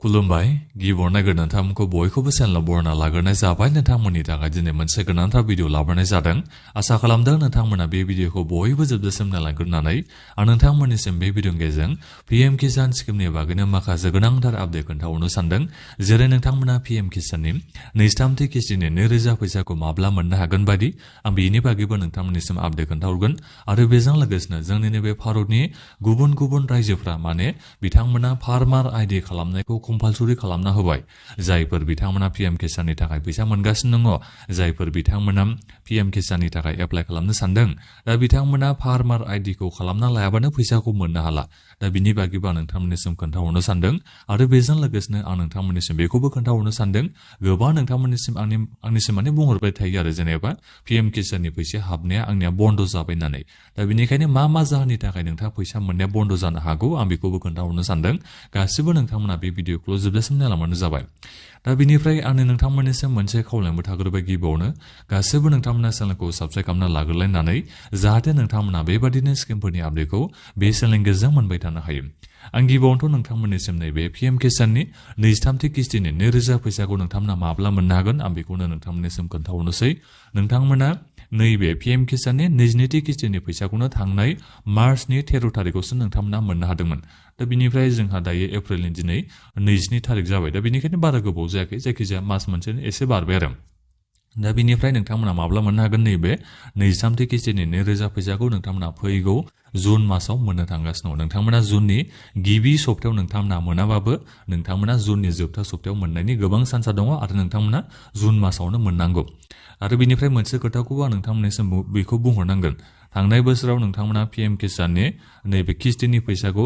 खुलुमबाय गिबियावनो नोंथांमोनखौ बयखौबो चेनेलाव बरायना लाग्रोनाय जाबाय नोंथांमोननि थाखाय दिनै मोनसे गोनांथार भिडिअ लाबोनाय जादों आसा खालामदों नोंथांमोना बे भिडिअखौ बयबो जोबजासिम नायलांग्रोनानै आं नोंथांमोननिसिम बे भिडिअनि गेजेरजों पीएम किसान स्किमनि बागैनो माखासे गोनांथार आपडेट खोन्थाहरनो सानदों जेरै नोंथांमोना पीएम किसाननि 23थि किस्तिनि 2000 फैसाखौ माब्ला मोननो हागोन बायदि आं बेनि बागैबो नोंथांमोननिसिम आपडेट खोन्थाहरगोन आरो बेजों लोगोसेनो जोंनि नैबे भारतनि गुबुन गुबुन रायजोफ्रा माने बिथांमोना फार्मार आईडी खालामनायखौ कम्पालसरि खालामना होबाय जायफोर बिथांमोना पीएम किसाननि थाखाय फैसा मोनगासिनो दङ जायफोर बिथांमोना पीएम किसाननि थाखाय एप्लाइ खालामनो सानदों दा बिथांमोना फार्मार आईडी खौ खालामना लायाबानो फैसाखौ मोननो हाला दा बिनि बागैबो आं नोंथांमोननिसिम खोन्थाहरनो सानदों आरो बेजों लोगोसेनो आं नोंथांमोननिसिम बेखौबो खोन्थाहरनो सानदों गोबां नोंथांमोननिसिम आंनिसिम माने बुंहरबाय थायो आरो जेनेबा पीएम किसाननि फैसा हाबनाया आंनिया बन्द जाबाय होननानै दा बिनिखायनो मा जाहोननि थाखाय नोंथाङा फैसा मोननाया बन्द जानो हागौ आं बेखौबो खोन्थाहरनो सानदों गासिबो नोंथांमोना बे भिडिअखौ जोबजासिम नायलांबानो जाबाय दा बिनिफ्राय आं नोंथांमोननिसिम मोनसे खावलायनोबो थाग्रोबाय गिबियावनो गासिबो नोंथांमोना चेनेलखौ साबस्क्राइब खालामना लाग्रोलायनानै जाहाथे नोंथांमोना बेबादिनो स्किमफोरनि आपडेटखौ बे चेनेलनि गेजेरजों मोनबाय थानो हायो आं गिबियावनोथ' नोंथांमोननिसिम नैबे पीएम किसाननि 23थि किस्तिनि 2000 फैसाखौ नोंथांमोना माब्ला मोननो हागोन आं बेखौनो नोंथांमोननिसिम खोन्थाहरनोसै नोंथांमोना नैबे पीएम किसाननि 22थि किस्तिनि फैसाखौनो थांनाय मार्चनि 13 थारिखआवसो नोंथांमोना मोननो हादोंमोन दा बिनिफ्राय जोंहा दायो एप्रिलनि दिनै 22 थारिख जाबाय दा बेनिखायनो बारा गोबाव जायाखै जायखिजाया मास मोनसेनि एसे बारबाय आरो दा बिनिफ्राय नोंथांमोना माब्ला मोननो हागोन नैबे 23थि किस्तिनि 2000 फैसाखौ नोंथांमोना फैगौ जुन मासाव मोननो थांगासिनो दं नोंथांमोना जुननि गिबि सप्तायाव नोंथांमोना मोनाबाबो नोंथांमोना जुननि जोबथा सप्तायाव मोननायनि गोबां चान्सआ दङ आरो नोंथांमोना जुन मासावनो मोननांगौ आरो बिनिफ्राय मोनसे खोथाखौबो आं नोंथांमोननिसिम बेखौ बुंहरनांगोन थांनाय बोसोराव नोंथांमोना पीएम किसाननि नैबे किस्तिनि फैसाखौ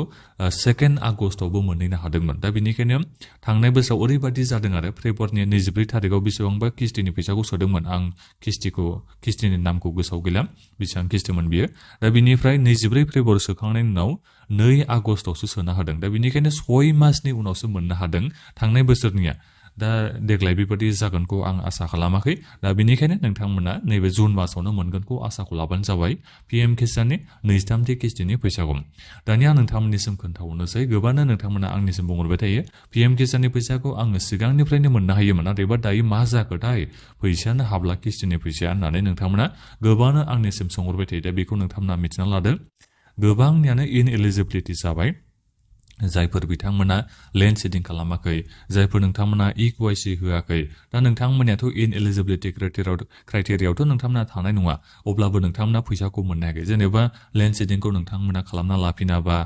2 आगस्टआवबो मोनहैनो हादोंमोन दा बेनिखायनो थांनाय बोसोराव ओरैबायदि जादों आरो फेब्रुवारिनि 24 थारिखआव बेसेबांबा किस्तिनि फैसाखौ सोदोंमोन आं किस्तिनि नामखौ गोसोआव गैला बेसेबां किस्तिमोन बियो दा बिनिफ्राय 24 फेब्रुवारि सोखांनायनि उनाव 2 आगस्टआवसो सोनो हादों दा बेनिखायनो 6 मासनि उनावसो मोननो हादों थांनाय बोसोरनिया दा देग्लाय बेबायदि जागोनखौ आं आसा खालामाखै दा बेनिखायनो नोंथांमोना नैबे जुन मासावनो मोनगोनखौ आसाखौ लाबानो जाबाय पीएम किसाननि 23थि किस्तिनि फैसाखौ दानिया नोंथांमोननिसिम खोन्थाहरनोसै गोबांनो नोंथांमोना आंनिसिम बुंहरबाय थायो पीएम किसाननि फैसाखौ आङो सिगांनिफ्रायनो मोननो हायोमोन नाथायबा दायो मा जाखोथाय फैसायानो हाबला किस्तिनि फैसाया होननानै नोंथांमोना गोबांनो आंनिसिम सोंहरबाय थायो दा बेखौ नोंथांमोना मिथिना लादों गोबांनियानो इनएलिजिबिलिटि जाबाय जायफोर बिथांमोना लेन्ड सिडिं खालामाखै जायफोर नोंथांमोना इक्वाइसि होआखै दा नोंथांमोनियाथ' इनएलिजिबिलिटि क्राइटेरियायावथ' नोंथांमोना थानाय नङा अब्लाबो नोंथांमोना फैसाखौ मोननो हायाखै जेनेबा लेन्ड सिडिंखौ नोंथांमोना खालामना लाफिनाबा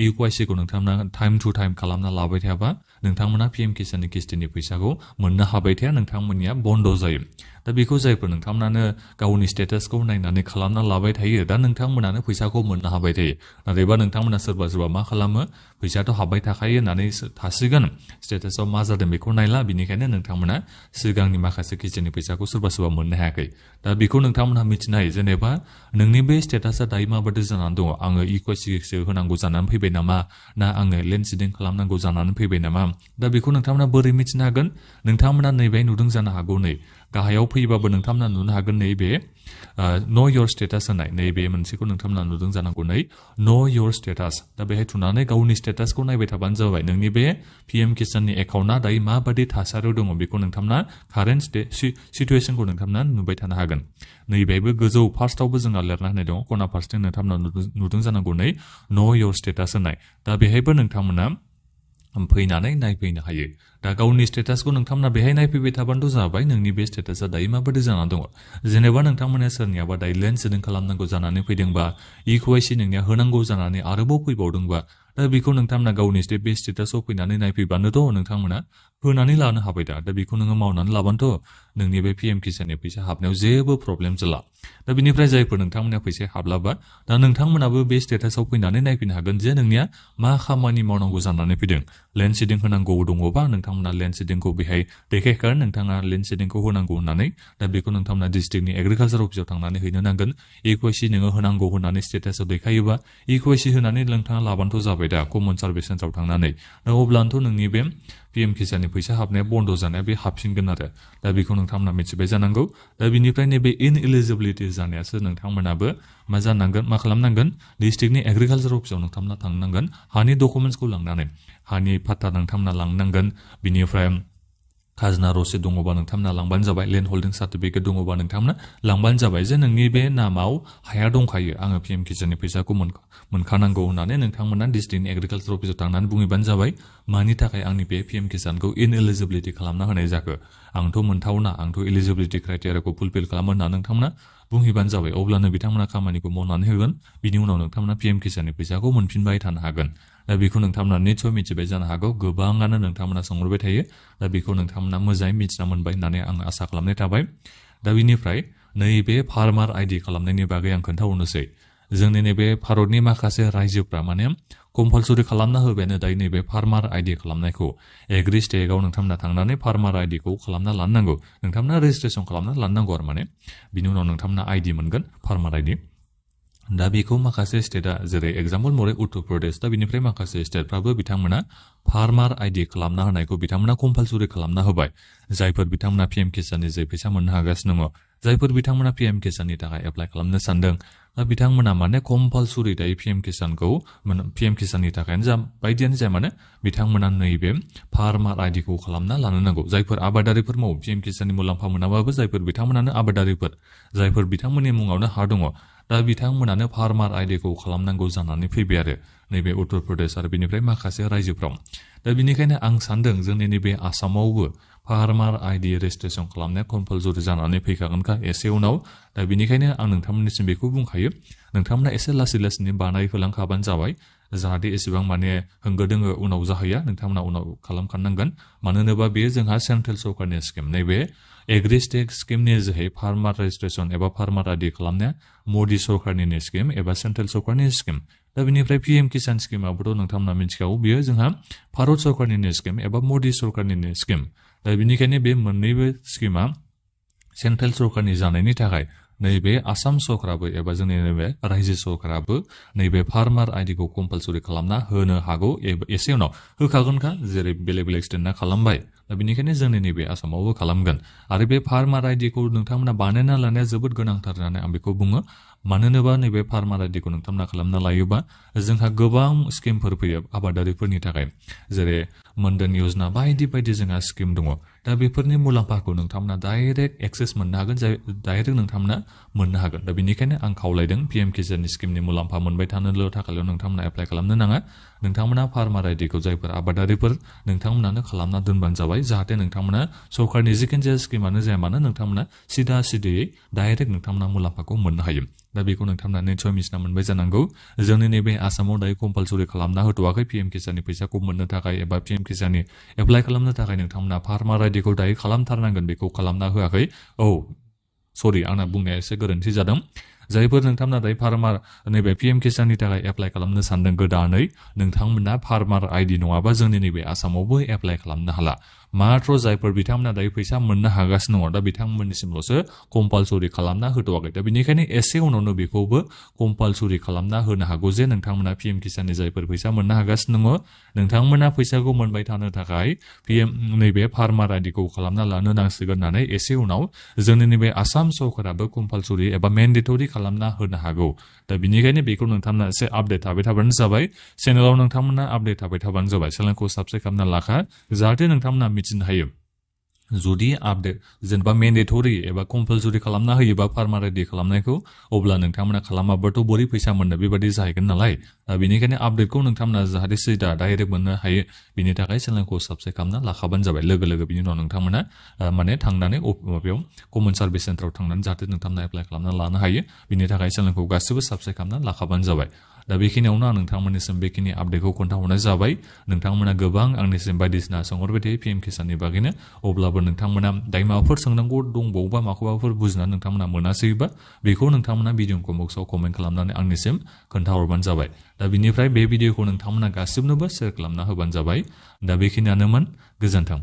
इक्वाइसिखौ नोंथांमोना टाइम टु टाइम खालामना लाबाय थायाबा नोंथांमोना पीएम किसाननि किस्तिनि फैसाखौ मोननो हाबाय थाया नोंथांमोननिया बन्द जायो दा बेखौ जायफोर नोंथांमोनानो गावनि स्टेटासखौ नायनानै खालामना लाबाय थायो दा नोंथांमोनानो फैसाखौ मोननो हाबाय थायो नाथायबा नोंथांमोना सोरबा मा खालामो फैसाथ' हाबबाय थाखायो होननानै थासिगोन स्टेटासआव मा जादों बेखौ नायला बिनिखायनो नोंथांमोना सिगांनि माखासे किस्तिनि फैसाखौ सोरबा मोननो हायाखै दा बेखौ नोंथांमोनहा मिथिनो हायो जेनेबा नोंनि बे स्टेटासा दायो माबादि जानानै दङ आङो इक्वाइसिसो होनांगौ जानानै फैबाय नामा ना आङो लेन्ड सिडिं खालामनांगौ जानानै फैबाय नामा दा बेखौ नोंथांमोना बोरै मिथिनो हागोन नोंथांमोना नैबे नुदों जानो हागौ नै गाहायाव फैयोबाबो नोंथांमोना नुनो हागोन नैबे नो योर स्टेटास होननाय नैबे मोनसेखौ नोंथांमोना नुदों जानांगौ नै नो योर स्टेटास दा बेहाय थुनानै गावनि स्टेटासखौ नायबाय थाबानो जाबाय नोंनि बे पीएम किसाननि एकाउन्टआ दायो माबादि थासारियाव दङ बेखौ नोंथांमोना कारेन्ट सिटुएसनखौ नोंथांमोना नुबाय थानो हागोन नैबेबो गोजौ फार्स्टआवबो जोंहा लिरना होनाय दङ खना फारसेथिं नोंथांमोना नुदों जानांगौ नै नो योर स्टेटास होननाय दा बेहायबो नोंथांमोना फैनानै नायफैनो हायो दा गावनि स्टेटासखौ नोंथांमोना बेहाय नायफैबाय थाबानोथ' जाबाय नोंनि बे स्टेटासा दायो माबादि जानानै दङ जेनेबा नोंथांमोना सोरनियाबा दायो लेन्ड सिडिं खालामनांगौ जानानै फैदोंबा इक्वाइसि नोंनिया होनांगौ जानानै आरोबाव फैबावदोंबा दा बेखौ नोंथांमोना गावनि बे स्टेटासआव फैनानै नायफैबानोथ' नोंथांमोना होनानै लानो हाबाय दा बेखौ नोङो मावनानै लाबानोथ' नोंनि बे पीएम किसाननि फैसा हाबनायाव जेबो प्रब्लेम जाला दा बिनिफ्राय जायफोर नोंथांमोना फैसा हाबलाबा दा नोंथांमोनाबो बे स्टेटासआव फैनानै नायफैनो हागोन जे नोंनिया मा खामानि मावनांगौ जानानै फैदों लेन्ड सिडिं होनांगौ दङबा नोंथांमोना लेन्ड सिडिंखौ बेहाय देखायखागोन नोंथाङा लेन्ड सिडिंखौ होनांगौ होननानै दा बेखौ नोंथांमोना डिस्ट्रिक्टनि एग्रिकालसार अफिसाव थांनानै हैनो नांगोन इक्वाइसि नोङो होनांगौ होननानै स्टेटासआव देखायोबा इक्वाइसि होनानै नोंथाङा लाबानोथ' जाबाय जाबाय दा कमन सार्भिस सेन्टाराव थांनानै दा अब्लानोथ' नोंनि बे पिएम किसाननि फैसा हाबनाया बन्द जानाया बे हाबफिनगोन आरो दा बेखौ नोंथांमोना मिथिबाय जानांगौ दा बिनिफ्राय नैबे इनएलिजिबिलिटि जानायासो नोंथांमोनाबो मा जानांगोन मा खालामनांगोन डिस्ट्रिक्टनि एग्रिकालचार अफिसाव नोंथांमोना थांनांगोन हानि डकुमेन्टसखौ लांनानै हानि फाट्टा नोंथांमोना लांनांगोन बिनिफ्राय खाजोना रसिद दङबा नोंथांमोना लांबानो जाबाय लेन्ड हल्डिं सार्टिफिकेट दङबा नोंथांमोना लांबानो जाबाय जे नोंनि बे नामाव हाया दंखायो आङो पिएम किसाननि फैसाखौ मोनखानांगौ होननानै नोंथांमोना डिस्ट्रिक्टनि एग्रिकालचार अफिसाव थांनानै बुंहैबानो जाबाय मानि थाखाय आंनि बे पिएम किसानखौ इनएलिजिबिलिटि खालामना होनाय जाखो आंथ' मोनथावना आंथ' एलिजिबिलिटि क्राइटेरियाखौ फुलफिल खालामो होनना नोंथांमोना बुंहैबानो जाबाय अब्लानो बिथांमोना खामानिखौ मावनानै होगोन बिनि उनाव नोंथांमोना पिएम किसाननि फैसाखौ मोनफिनबाय थानो हागोन दा बेखौ नोंथांमोना निस्सय मिथिबाय जानो हागौ गोबाङानो नोंथांमोना सोंहरबाय थायो दा बेखौ नोंथांमोना मोजाङै मिथिना मोनबाय होननानै आं आसा खालामनाय थाबाय दा बिनिफ्राय नैबे फार्मार आइडि खालामनायनि बागै आं खोन्थाहरनोसै जोंनि नैबे भारतनि माखासे रायजोफ्रा माने कम्पालसरि खालामना होबायानो दायो नैबे फार्मार आइडि खालामनायखौ एग्रि स्टेटआव नोंथांमोना थांनानै फार्मार आइडिखौ खालामना लानो नांगौ नोंथांमोना रेजिस्ट्रेसन खालामना लानो नांगौ आरो माने बिनि उनाव नोंथांमोना आइडि मोनगोन फार्मार आइडि दा बेखौ माखासे स्टेटआ जेरै एग्जाम्पल महरै उत्तर प्रदेश दा बिनिफ्राय माखासे स्टेटफ्राबो बिथांमोना फार्मार आइडि खालामना होनायखौ बिथांमोना कम्पालसरि खालामना होबाय जायफोर बिथांमोना पिएम किसाननि जे फैसा मोननो हागासिनो दङ जायफोर बिथांमोना पिएम किसाननि थाखाय एप्लाइ खालामनो सानदों दा बिथांमोना माने कम्पालसरि दायो पिएम किसाननि थाखायनो जा बायदियानो जाया माने बिथांमोना नैबे फार्मार आइडिखौ खालामना लानो नांगौ जायफोर आबादारिफोर मावो पिएम किसाननि मुलाम्फा मोनाबाबो जायफोर बिथांमोनानो आबादारिफोर जायफोर बिथांमोननि मुङावनो हा दङ दा बिथांमोनानो फार्मार आइडिखौ खालामनांगौ जानानै फैबाय आरो नैबे उत्तर प्रदेश आरो बिनिफ्राय माखासे रायजोफ्राव दा बिनिखायनो आं सानदों जोंनि नैबे आसामावबो फार्मार आइडि रेजिस्ट्रेसन खालामनाया कम्पालसरि जानानै फैखागोनखा एसे उनाव दा बिनिखायनो आं नोंथांमोननिसिम बेखौ बुंखायो नोंथांमोना एसे लासै लासैनो बानायहोलांखाबानो जाबाय जाहाथे एसेबां माने होंगो दोंगो उनाव जाहैया नोंथांमोना उनाव खालामखानांगोन मानो होनोबा बेयो जोंहा सेन्ट्रेल सरकारनि स्किम नैबे एग्रि स्टेट स्किमनि जोहै फार्मार रेजिस्ट्रेसन एबा फार्मार आइडि खालामनाया मदि सरकारनिनो स्किम एबा सेन्ट्रेल सरकारनि स्किम दा बिनिफ्राय पिएम किसान स्किमाबोथ' नोंथांमोना मिथिखागौ बियो जोंहा भारत सरकारनिनो स्किम एबा मदि सरकारनिनो स्किम दा बिनिखायनो बे मोननैबो स्किमा सेन्ट्रेल सरकारनि जानायनि थाखाय नैबे आसाम सरकाराबो एबा जोंनि नैबे रायजो सरकाराबो नैबे फार्मार आइडिखौ कम्पालसरि खालामना होनो हागौ एसे उनाव होखागोनखा जेरै बेलेग बेलेग स्टेटना खालामबाय दा बिनिखायनो जोंनि नैबे आसामावबो खालामगोन आरो बे फार्मार आइडिखौ नोंथांमोना बानायना लानाया जोबोद गोनांथार होननानै आं बेखौ बुङो मानो होनोबा नैबे फार्मार आइडिखौ नोंथांमोना खालामना लायोबा जोंहा गोबां स्किमफोर फैयो आबादारिफोरनि थाखाय जेरै मनधन योजना बायदि बायदि जोंहा स्किम दङ दा बेफोरनि मुलाम्फाखौ नोंथांमोना डाइरेक्ट एक्सेस मोननो हागोन डाइरेक्ट नोंथांमोना मोननो हागोन दा बेनिखायनो आं खावलायदों पिएम किसाननि स्किमनि मुलाम्फा मोनबाय थानोल' थाखायल' नोंथांमोना एप्लाइ खालामनो नाङा नोंथांमोना फार्मार आइडिखौ जायफोर आबादारिफोर नोंथांमोनानो खालामना दोनबानो जाबाय जाहाथे नोंथांमोना सरकारनि जिखुनु जाया स्किमानो जाया मानो नोंथांमोना सिदा सिदायै डाइरेक्ट नोंथांमोना मुलाम्फाखौ मोननो हायो दा बेखौ नोंथांमोना निस्सय मिथिना मोनबाय जानांगौ जोंनि नैबे आसामाव दायो कम्पालसरि खालामना होथ'वाखै पिएम किसाननि फैसाखौ मोननो थाखाय एबा पिएम किसाननि एप्लाइ खालामनो थाखाय नोंथांमोना फार्मार आइडिखौ दायो खालामथारनांगोन बेखौ खालामना होआखै सरि आंना बुंनाया एसे गोरोन्थि जादों जायफोर नोंथांमोना दायो फार्मार नैबे पिएम किसाननि थाखाय एप्लाइ खालामनो सानदों गोदानै नोंथांमोना फार्मार आइडि नङाबा जोंनि नैबे आसामावबो एप्लाइ खालामनो हाला माथ्र जायफोर बिथांमोना दायो फैसा मोननो हागासिनो दङ दा बिथांमोननिसिमल'सो कम्पालसरि खालामना होथ'वाखै दा बेनिखायनो एसे उनावनो बेखौबो कम्पालसरि खालामना होनो हागौ जे नोंथांमोना पिएम किसाननि जायफोर फैसा मोननो हागासिनो दङ नोंथांमोना फैसाखौ मोनबाय थानो थाखाय पिएम नैबे फार्मार आइडिखौ खालामना लानो नांसिगोन होननानै एसे उनाव जोंनि नैबे आसाम सरकाराबो कम्पालसरि एबा मेन्डेटरि खालामना होनो हागौ दा बिनिखायनो बेखौ नोंथांमोना एसे आपडेट थाबाय थाबानो जाबाय चेनेलाव नोंथांमोना आपडेट थाबाय थाबानो जाबाय चेनेलखौ साबस्क्राइब खालामना लाखा जाहाथे नोंथांमोना मिथिनो हायो जुदि आपडेट जेनेबा मेन्डेटरि एबा कम्पालसरि खालामना होयोबा फार्मार आइडि खालामनायखौ अब्ला नोंथांमोना खालामाबाथ' बोरै फैसा मोननो बेबादि जाहैगोन नालाय दा बेनिखायनो आपडेटखौ नोंथांमोना जाहाथे सिदा डाइरेक्ट मोननो हायो बिनि थाखाय चेनेलखौ साबस्क्राइब खालामना लाखाबानो जाबाय लोगो लोगो बिनि उनाव नोंथांमोना माने थांनानै माबायाव कमन सार्भिस सेन्टाराव थांनानै जाहाथे नोंथांमोना एप्लाइ खालामना लानो हायो बिनि थाखाय चेनेलखौ गासिबो साबस्क्राइब खालामना लाखाबानो जाबाय दा बेखिनियावनो आं नोंथांमोननिसिम बेखिनि आपडेटखौ खोन्थाहरनाय जाबाय नोंथांमोना गोबां आंनिसिम बायदिसिना सोंहरबाय थायो पिएम किसाननि बागैनो अब्लाबो नोंथांमोना दायो माबाफोर सोंनांगौ दंबावोबा माखौबाफोर बुजिनानै नोंथांमोना मोनासैबा बेखौ नोंथांमोना भिडिअ बक्सआव कमेन्ट खालामनानै आंनिसिम खोन्थाहरबानो जाबाय दा बिनिफ्राय बे भिडिअखौ नोंथांमोना गासिबनोबो शेयार खालामना होबानो जाबाय दा बेखिनियानोमोन गोजोन्थों